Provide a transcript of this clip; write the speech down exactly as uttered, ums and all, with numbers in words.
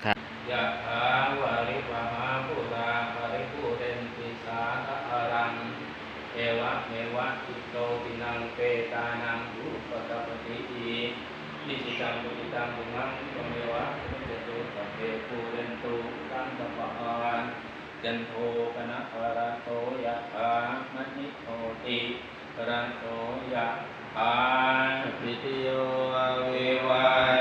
Yathā vārivahā pūrā paripūrenti sāgaraṃ, evameva ito dinnaṃ petānaṃ upakappati. Icchitaṃ patthitaṃ tumhaṃ khippameva samijjhatu, sabbe pūrentu saṅkappā, cando paṇṇaraso yathā, maṇi jotiraso yathā. Sabbītiyo vivajjantu,